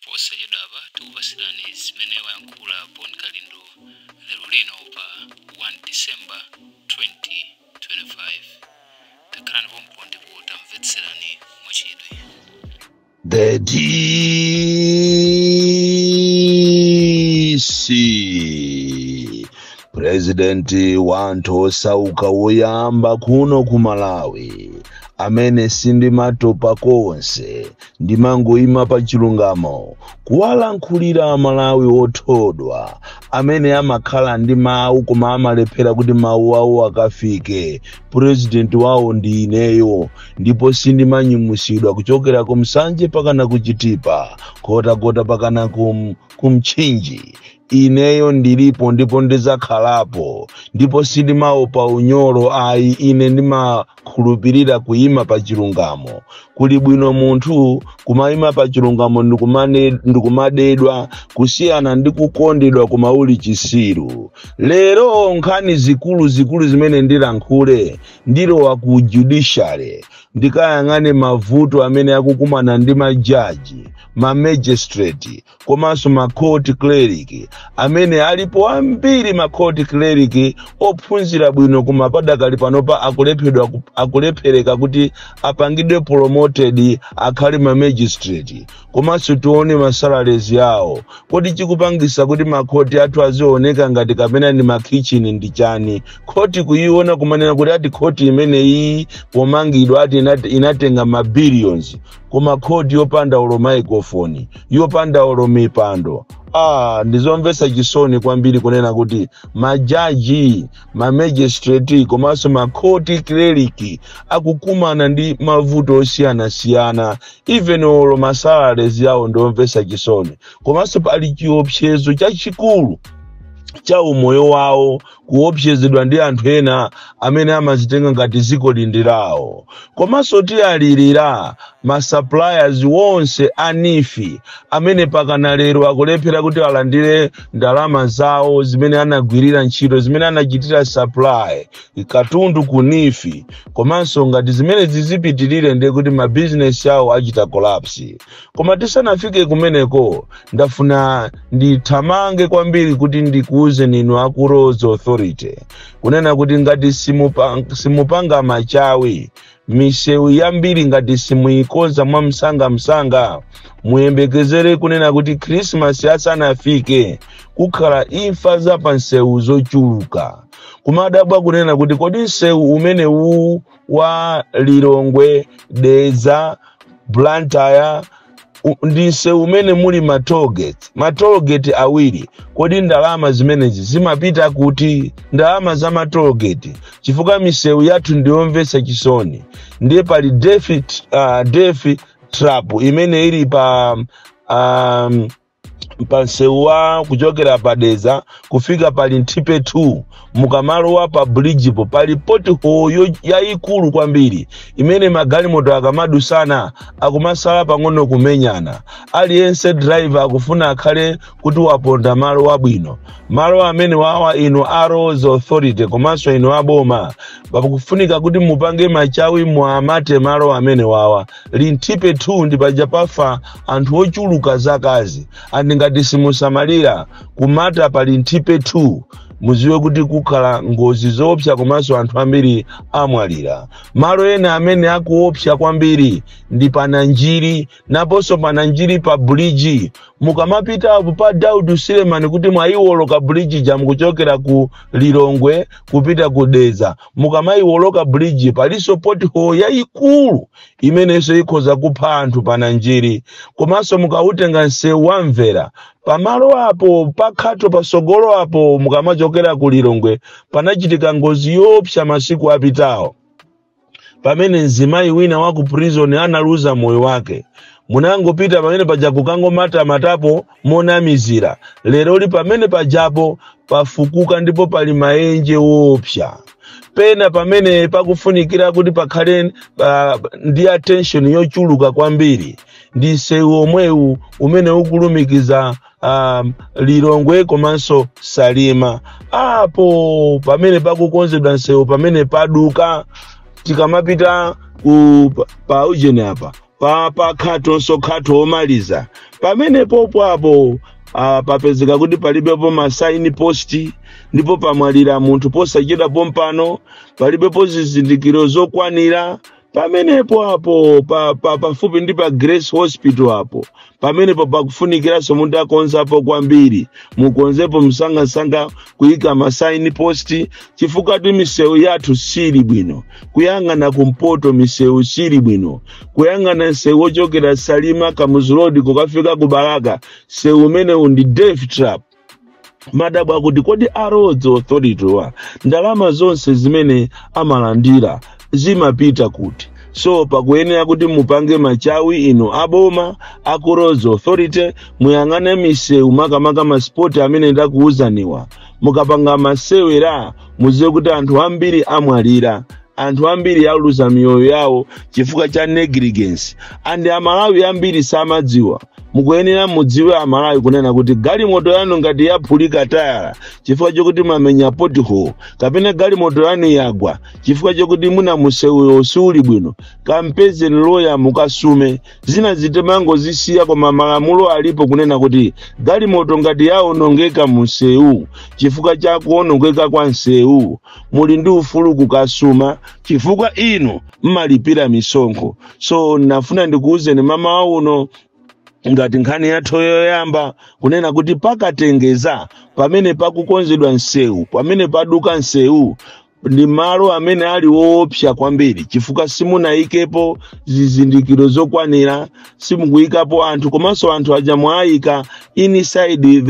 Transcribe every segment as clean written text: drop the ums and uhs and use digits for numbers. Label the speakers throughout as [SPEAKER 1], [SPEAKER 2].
[SPEAKER 1] Posachedwapa tikupatsirani zimene wayankhula Bon Kalindo lero lino pa 1 December 2025. Takhalani pompo ndipo tamvetserani mwachidwi.
[SPEAKER 2] The DC, President wa anthu osauka woyamba kuno ku Malawi, amene sindimatopa konse, ndimangoyima pa chilungamo kuwalankhulira Amalawi othodwa amene amakhala ndi mawu koma amalephera kuti mawu awo akafike. Purezidenti wawo ndi ineyo, ndipo sindimanyumusidwa kuchokera ku Msanje pakana ku Chitipa, Nkhotakota pakana ku Mchinji. Ineyo ndilipo ndipo ndizakhalapo, ndipo sindimaopa unyolo ayi. Ine ndimakhulupirira kuyima pa chilungamo. Kuli bwino munthu kumayima pa chilungamo ndikumadedwa kusiyana ndi kukondedwa koma uli chisiru. Lero nkhani zikulu zikulu zimene ndilankhule, ndilowa ku judiciary, ndikayang'ane mavuto amene akukumana ndi majaji, ma magistrate komanso ma court clerk amene alipo ambiri. Ma court clerk ophunzira bwino koma padakali panopa akulephereka kuti apangidwe promoted akhale ma magistrate. Komanso tione ma salaries yawo. Kodi chikupangisa kuti makhoti athu azioneka ngati kapena ndi makitchen ndi chani? Khoti kuiona kumanena kuti ati khoti imeneyi pomangidwa ati inatenga ma billions, koma khoti yopanda olo microphone, yopanda olo mipando. Ah, ndizomvetsa chisoni kwambiri kunena kuti majaji, ma magistrate komanso ma court clerk akukumana ndi mavuto osiyanasiyana. Even olo ma salaries yawo ndiomvetsa chisoni, komanso pali chiopsezo chachikulu cha umoyo wawo, kuopsezedwa ndi anthu ena amene amazitenga ngati dziko lindi lawo. Komanso tiyalirira ma suppliers wonse a NEEF amene pakana lero akulephera kuti alandire ndalama zawo zimene anagwirira ntchito, zimene anachitira supply katundu ku NEEF. Komanso ngati zimene zizipitirire, ndiye kuti mabizinesi awo achita collapse. Koma tisanafike kumeneko, ndafuna ndithamange kwambiri kuti ndikuuze ninu aku Roads Authority kunena kuti ngati simupanga machawi, misewu yambiri ngati simuyikonza mwamsangamsanga, muyembekezere kunena kuti Krismasi asanafike kukhala imfa za pa nsewu zochuluka. Kumadabwa kunena kuti kodi msewu umenewu wa Lilongwe, Dedza, Blantyre ndi msewu umene muli ma tollgate, ma tollgate awiri. Kodi ndalama zimenezi zimapita kuti, ndalama za ma tollgate? Chifukwa misewu yathu ndiyomvetsa chisoni. Ndiye pali death trap imene ili pa msewu wa kuchokera pa Dedza kufika pali Nthipe 2. Mukamalowa pa bridge po pali pothole yayikulu kwambiri imene magalimoto akamadusana akumasala pang'ono kumenyana. Aliyense driver akufuna akhale kuti waponda malo wabwino. Malo amene wawa, inu a Roads Authority komanso inu aboma, pakufunika kuti mupange machawi, muamate malo amene wawa. Linthipe 2 ndi paja pafa anthu ochuluka zakazi, and ngati simusamalira kumata pa Linthipe 2, muziwe kuti kukhala ngozi zoopsa komanso anthu ambiri amwalira. Malo ena amene akuopsa kwambiri ndi Pananjiri. Naponso Pananjiri pa bridge, mukamapita apo pa Daud Suleiman kuti mwayiwoloka bridge ja mukuchokera ku Lilongwe kupita ku Dedza, mukamayiwoloka bridge palinso pothole yayikulu imenenso ikhoza kupha anthu Pananjiri. Komanso mukautenga msewu wa Mvera, pamalo apo pakhato pasogolo apo mukamachokera ku Lilongwe, panachitika ngozi yoopsa masiku apitawo pamene mzimayi wina wa ku prison analuza moyo wake. Munangopita pamene paja kukangomatamatapo monamizira. Leroli pamene pajapo pafukuka ndipo pali maenje woopsa. Pena pamene pakufunikira kuti pakhale ndi attention yochuluka kwambiri ndi msewu omwewu umene ukulumikiza Lilongwe komanso Salima. Apo pamene pakukonzedwa msewu pamene paduka tikamapita ku pa ujeni apa Pa Khatonso, Khato omaliza pamenepopo apo, papezeka kuti palibepo ma sign post, ndipo pamwalira munthu posachedwa pompano. Palibepo zizindikiro zokwanira pamenepo apo pafupi ndi pa Grace Hospital apo. Pamenepo pakufunikiranso mutakonzapo kwambiri, mukonzepo msangasanga kuyika ma sign post, chifukwa ti misewu yathu sili bwino. Kuyang'ana kumpoto, misewu sili bwino. Kuyang'ana msewu wochokera Salima, Kamuzu Road, kukafika ku Balaka, msewu umenewu ndi death trap. Madabwa akuti kodi a Roads Authority wa ndalama zonse zimene amalandira zimapita kuti? So pakuyenera kuti mupange machawi inu aboma, aku Roads Authority, muyang'ane misewu, makamaka ma spot amene ndakuwuzaniwa. Mukapanga masewera, muziwe kuti anthu ambiri amwalira, anthu ambiri aluza miyoyo yawo chifukwa cha negligence, and Amalawi ambiri samadziwa. Mukuyenera mudziwe Amalawi kunena kuti galimoto yanu ngati yaphulika tayala chifukwa chokuti mwamenya pothole, kapena galimoto yanu yagwa chifukwa chokuti muna musewuyo siuli bwino, kampezeni loya mukasume. Zina zitemangozisiya, koma malamulo alipo kunena kuti galimoto ngati yaonongeka musewu chifukwa cha kuonongeka kwa msewu, muli ndi ufulu kukasuma chifukwa inu mmalipira misonkho. So nafuna ndikuwuzeni mamawa uno, ngati nkhani yathu yoyamba, kunena kuti pakatengeza pamene pakukonzedwa msewu, pamene paduka msewu, ndi malo amene ali woopsa kwambiri chifukwa simunayikepo zizindikiro zokwanira, simukuyikapo anthu, komanso anthu aja mwayika inside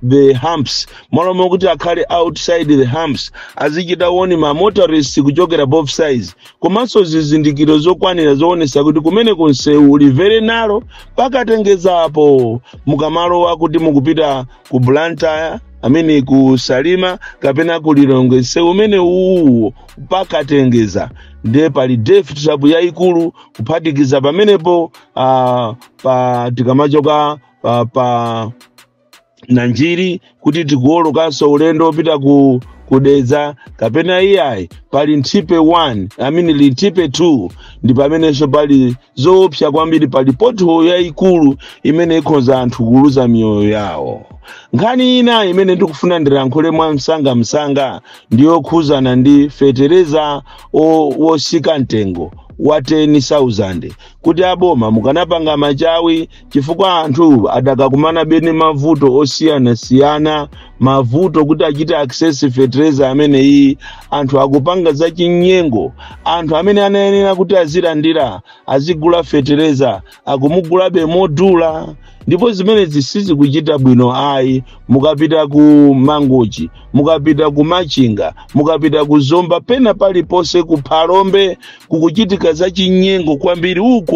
[SPEAKER 2] the humps malo mokuti akhale outside the humps, azichita warn ma motorists kuchokera both sides, komanso zizindikiro zokwanira zoonesa kuti kumene kunsewu uli very narrow pakatengezapo mukamalowa kuti mukupita ku Blantyre, amene ku Salima kapena ku Lilongwe. Msewu umene uwu pakatengeza ndiye pali death trap yayikulu. Kuphatikiza pamenepo, pa tikamachoka pa Nanjiri kuti tikuwolokanso ulendo wopita ku Kudedza kapena iyayi, pali Nthipe 1, I mean Linthipe 2, ndi pamenenso pali zoopsa kwambiri. Pali pothole yayikulu imene ikhoza anthu kuluza miyoyo yawo. Nkhani ina imene ndikufuna ndilankhule mwa msangamsanga ndiyokhuzana ndi fetereza wosika mtengo wa 10,000, kuti aboma mukanapanga machawi chifukwa anthu adakakumana bene mavuto osiyanasiyana, mavuto kuti achite access fetereza ameneyi. Anthu akupanga zachinyengo. Anthu amene anayenera kuti azilandira, azigula fetereza, akumugulabe modula, ndipo zimenezi sizikuchita bwino ayi. Mukapita ku Mangochi, mukapita ku Machinga, mukapita ku Zomba, pena paliponse ku Phalombe, kukuchitika zachinyengo kwambiri uko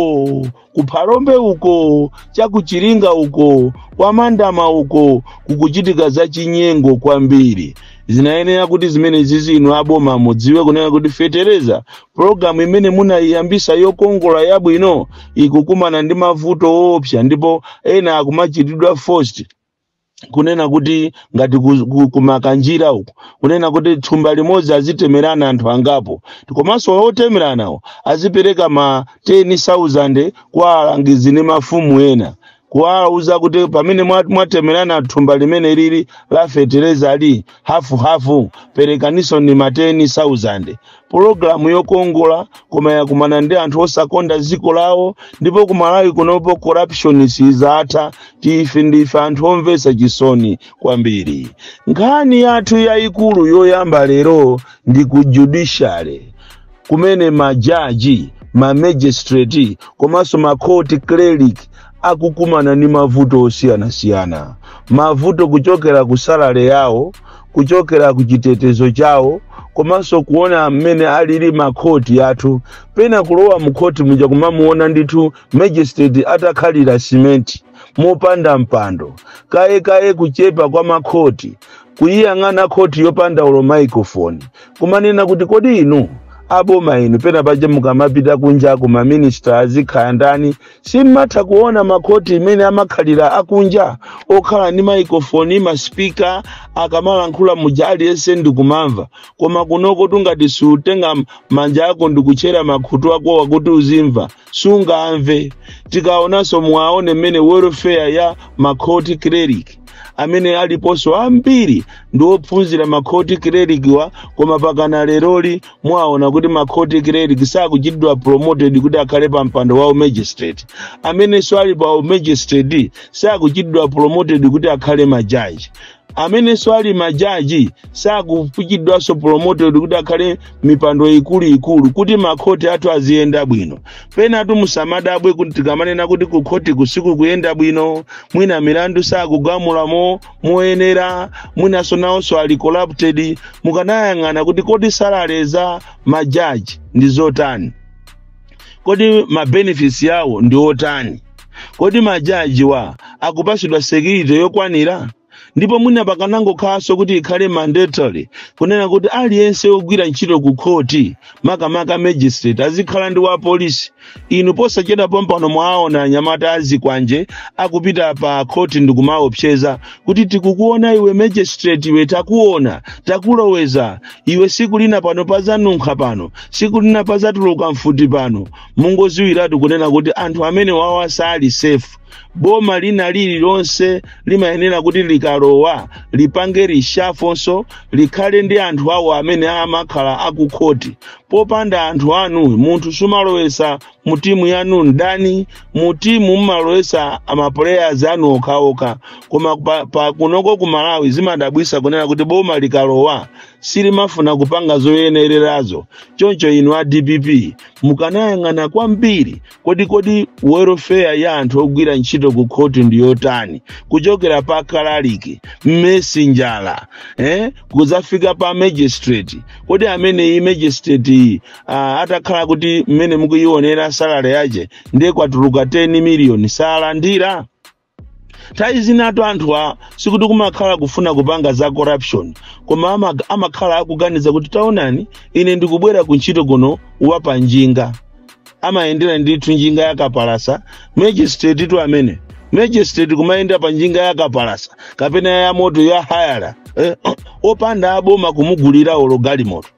[SPEAKER 2] ku Phalombe uko, chakuchiringa uko, kwa Mandama uko, kukuchitika zachinyengo kwambiri. Zinayenera kuti zimene zizinu aboma mudziwe kunena kuti fetereza, pologalamu imene munayiyambisa yokongola yabwino, ikukumana ndi mavuto woopsa, ndipo ena akumachitidwa forced kunena kuti ngati kumakanjira uku, kunena kuti thumba limodzi azitemerana anthu angapo, komanso otemeranawo azipereka ma 10,000 kwa alangizi ndi mafumu ena, kuwauza kuti pamene mwatemerana thumba limene lili la fetereza li hafuhafu, perekaniso ni ma 10,000. Pologalamu yokongola, koma yakumana ndi anthu osakonda dziko lawo. Ndipo kumalawi kunopo corruption sizatha. Tife ndife anthu omvetsa chisoni kwambiri. Nkhani yathu yayikulu yoyamba lero ndi ku judiciary, kumene majaji, ma magistrate komanso ma court clerk akukumana ndi mavuto osiyanasiyana, mavuto kuchokera ku salary yawo, kuchokera ku chitetezo chawo, komanso kuona mmene alili makhoti athu. Pena kulowa mukhoti muja kumamuona ndithu magistrate atakhalira simenti mopanda mpando, kaye kuchepa kwa makhoti, kuyiyang'ana khoti yopanda ulo microphone, kumanena kuti kodi inu Aboma inu, pena paja mukamapita kunja, ma minister azikhala ndani, simmatha kuona makhoti imene amakhalira akunja, okhala ndi microphone, ma speaker, akamalankhula muja aliyense ndikumamva. Koma kunoko tungati sutenga manja ako ndikuchera makhutu akowa kuti uzimva, sungamve. Tikaonanso, muwaone mmene welfare ya makhoti clerk amene aliponso ambiri ndi ophunzira makhoti clerk wa, koma pakana leroli mwaona kuti makhoti clerk sakuchitidwa promoted kuti akhale pa mpando wa magistrate. Amenenso ali pa magistrate sakuchitidwa promoted kuti akhale majaji. Amenenso ali majaji sakuchitidwanso promoted kuti akhale mipando ikuluikulu, kuti makhoti athu aziyenda bwino. Penatu musamadabwe kuti tikamanena kuti kukhoti kusiku kuyenda bwino, mwina milandu sakugamulamo moyenera, mwinanso nawonso ali corrupted. Mukanayang'ana kuti kodi salary za majaji ndi zotani? Kodi ma benefits yawo ndi otani? Kodi majaji wa akupasidwa security yokwanira? Ndipo mwina pakanangokhalanso kuti ikhale mandatory kunena kuti aliyense wogwira ntchito ku khoti, makamaka magistrate, azikhala ndi wa polisi. Inu, posachedwa pompano mwaona anyamata azikwanje akupita pa khoti ndikumaopseza kuti, "Tikukuona iwe magistrate, iwe takuona, takuloweza iwe, siku lina pano pazanunkha pano, siku lina pazatuluka mfuti pano." Mungoziwiratu kunena kuti anthu amene wawa sali safe. Boma lina lililonse limayenera kuti likalowa lipange reshuffle, likhale ndi anthu awo amene amakhala akukhoti. Popanda anthu anu, munthu sumalowesa mu timu yanu ndani. Mu timu mmalowesa ama players anu okhaokha. Koma pa kunoko ku Malawi zimadabwisa kunena kuti boma likalowa silimafuna kupanga zoyenererazo. Choncho inu a DPP, mukanayang'ana kwambiri, kodi welfare ya anthu ogwira ntchito ku khoti ndi yotani, kuchokera pa clerk, messenger, kuzafika pa magistrate? Kodi amene iyi magistrate atakhala kuti mmene mukuyionera salary yache ndiye kwatuluka 10 million, salandira? Nthawi zinatu anthu sikuti kumakhala kufuna kupanga za corruption, koma amakhala akuganiza kuti, "Taonani, ine ndikubwera kuntchito kuno wapa njinga." Amayendera ndithu njinga yakapalasa. Magistrate tu amene magistrate kumayenda pa njinga yakapalasa kapena ya moto ya hayala, opanda aboma kumugulira olo galimoto.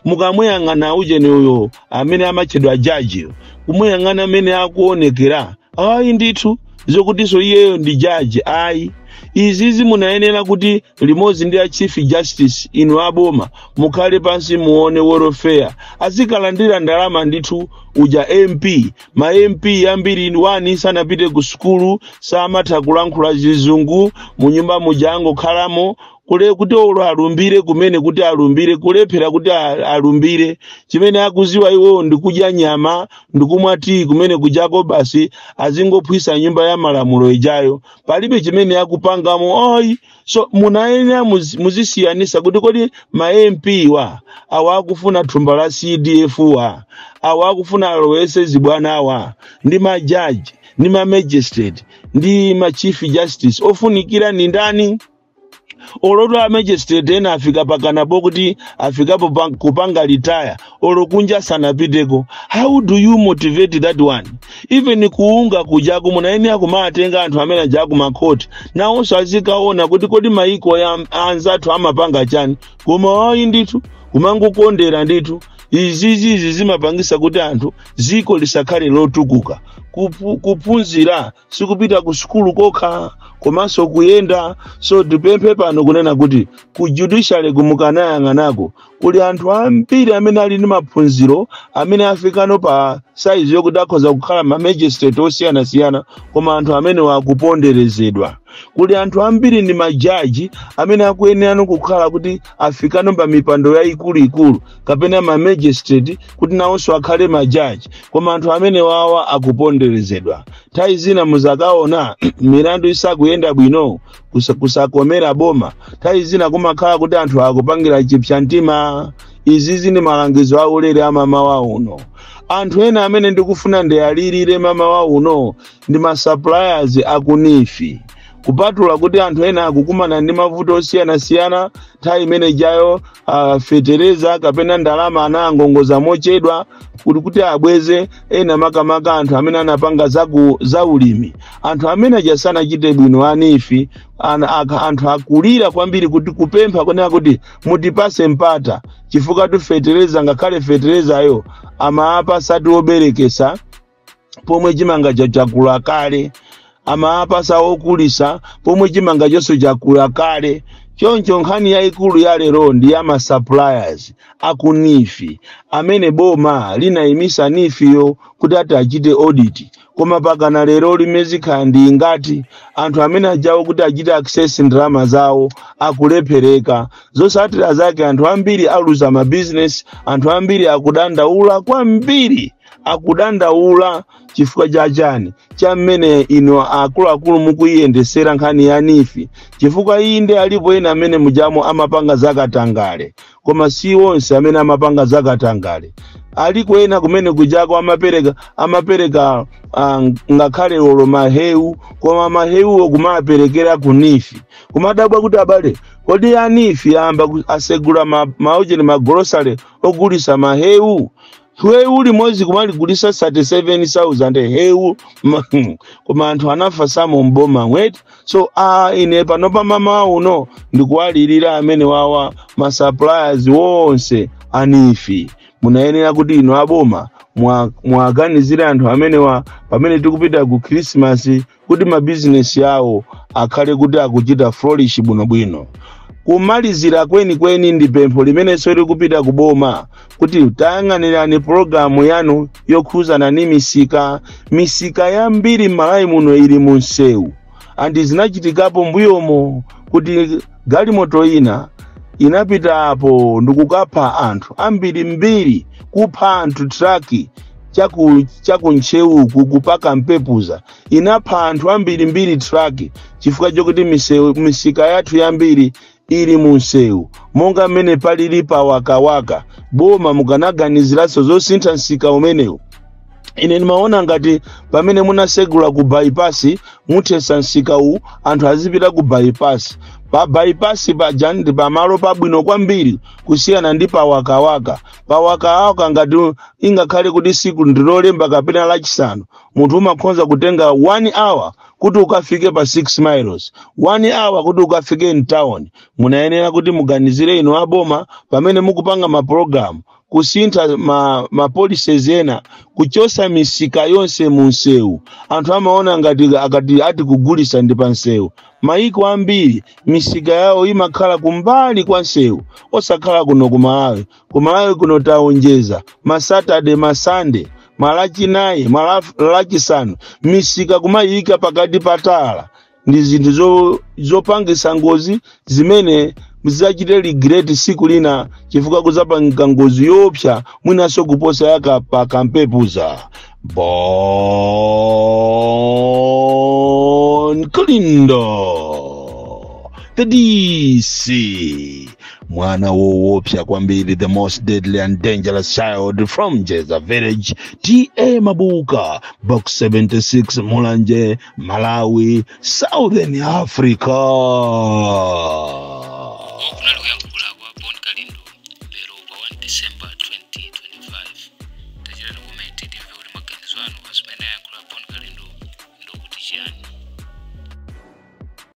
[SPEAKER 2] Mukamuyang'ana ujeni uyo amene amatchedwa jajiyo, kumuyang'ana amene akuonekera, ayi ndithu, zokutinso iyeyo ndi jaji, ayi. Izizi munayenera kuti limodzi ndi a Chief Justice, inu aboma, mukhale pansi muone welfare. Azikalandira ndalama ndithu uja MP. Ma MP ambiri wani sanapite ku sukulu, samatha kulankhula Chizungu, munyumba muja angokhalamo kule kuti olo alumbire kumene kuti alumbire, kulephera kuti alumbire. Chimene akuziwa iwowo ndikudya nyama ndikumwa tii kumene kujako basi, azingophwisa nyumba ya malamulo ijayo, palibe chimene akupangamo ayi. So munayenera muzisiyanisa kuti kodi ma MP wa awa akufuna thumba la CDF wa, awa akufuna alowese zibwana awa, ndi majaji ndi ma magistrate ndi ma Chief Justice, ofunikira ni ndani? Oloto a magistrate ena afika pakanapo kuti afikapo kupanga retire, olo kunja sanapiteko. How do you motivate that one? Even kuunga kujaku munayenera kumatenga anthu amene aja kumakhoti, nawonso azikaona kuti kodi maiko ya anzathu amapanga chani. Koma ayi ndithu, kumangokondera ndithu. Izizizi zimapangisa kuti anthu ziko lisakhale lotukuka. Kuphunzira sikupita ku sukulu kokha, komanso kuyenda. So tipemphe pano kunena kuti ku judiciary kumukanayang'anako, kuli anthu ambiri amene ali ndi maphunziro, amene afikano pa saizi yokuti akhoza kukhala ma magistrate osiyanasiyana, koma anthu amene wakuponderezedwa. Kuli anthu ambiri ndi majaji amene akuyenerano kukhala kuti afikano pa mipando yayikuluikulu kapena ma magistrate, kuti nawonso akhale majaji, koma anthu amene wawa akuponderezedwa. Nthawi zina muzakaona milandu isakuyenda bwino, kusakomera boma, nthawi zina kumakhala kuti anthu akupangira chipsyantima. Izizi ndi malangizo aulere amamawa uno. Anthu ena amene ndikufuna ndiyalirire mamawa uno ndi ma suppliers aku NEEF. Kupatula kuti anthu ena akukumana ndi mavuto osiyanasiyana nthawi imene ijayo, fetereza kapena ndalama anangongoza mochedwa kuti abweze ena, makamaka anthu amene anapanga za ulimi, anthu amene aja sanachite bwino. A NEEF anthu akulira kwambiri kuti kupempha kunena kuti mutipase mpata, chifukwa tu fetereza, ngakhale feterezayo amaapasati oberekesa pomwe chimanga chakula kale, amaapasa okulisa pomwe chimanga chonse chakula kale. Choncho nkhani yayikulu ya lero ndi ya ma suppliers aku NEEF, amene boma linayimisa NEEF-yo kuti ati achite audit, koma pakana lero limezikhala ndi ngati anthu amene ajawo kuti achite access ndalama zawo akulephereka. Zotsatira zake, anthu ambiri aluza mabizinesi, anthu ambiri akudandaula kwambiri. Akudandaula chifukwa cha chani? Cha mmene ino akuluakulu mukuyiyendesera nkhani ya NEEF. Chifukwa inde, alipo ena amene mujamo amapanga zakatangale, koma si onse amene amapanga zakatangale. Aliko ena kumene kujako amapereka ngakhale olo mahewu, koma mahewuwo kumaperekera ku NEEF. Kumadabwa kuti, abale, kodi a NEEF amba asegula maujeni, magolosale ogulisa mahewu? Hewu limodzi kumaligulisa 37,000 hewu. Koma anthu anafa samo mboma mweti. So ine panopa mama uno ndikuwalirira amene wawa ma suppliers wonse a NEEF. Munayenera kuti inu aboma mwaganizire anthu amenewa pamene tikupita ku Krismasi, kuti mabizinesi awo akhale kuti akuchita flourish bwinobwino. Kumalizira kwenikweni, ndi pempho limenenso likupita ku boma kuti tayang'anirani pologalamu yanu yokhuzana ndi misika. Misika yambiri m'Malawi muno ili mu msewu, and zinachitikapo mbuyomo kuti galimoto ina inapita apo ndikukapha anthu ambiri mbiri, kupha anthu. Traki chakuntcheuku kupaka mpepuza inapha anthu ambiri mbiri traki, chifukwa chokuti misika yathu yambiri ili mu msewu, monga mmene palili pa Wakawaka. Boma mukanaganiziranso zosintha msika umenewu. Ine ndimaona ngati pamene munasegula ku Bypass, muthesa msika uwu, anthu azipita ku Bypass. Pa Bypass paja ndi pamalo pabwino kwambiri kusiyana ndi pa Wakawaka. Pa Wakawaka, ngati ingakhale kuti siku ndilolemba kapena Lachisanu, munthu umakhonza kutenga 1 hour kuti ukafike pa 6 miles, 1 hour kuti ukafike mtown. Munayenera kuti muganizire inu aboma pamene mukupanga mapulogalamu, kusintha ma policies ena, kuchosa misika yonse mu msewu. Anthu amaona ngati akati ati kugulisa ndi pa msewu. Maiko ambiri misika yawo imakhala kumbali kwa msewu, osakhala kuno ku Malawi. Ku Malawi kuno taonjeza, Masatade, Masande, Malachinayi, Malachisanu, misika kumayika pakati patala ndi zinthu zopangisa ngozi zimene muzachite regret siku lina, chifukwa kuzapanga ngozi yoopsa mwinanso kuposa yaka pa Kampepuza. Bon Kalindo, the DC, mwana woopsa kwambiri, the most deadly and dangerous child from Jeza Village, TA Mabuka, Box 76, Mulanje, Malawi, Southern Africa.
[SPEAKER 1] Kunali kuyankhula.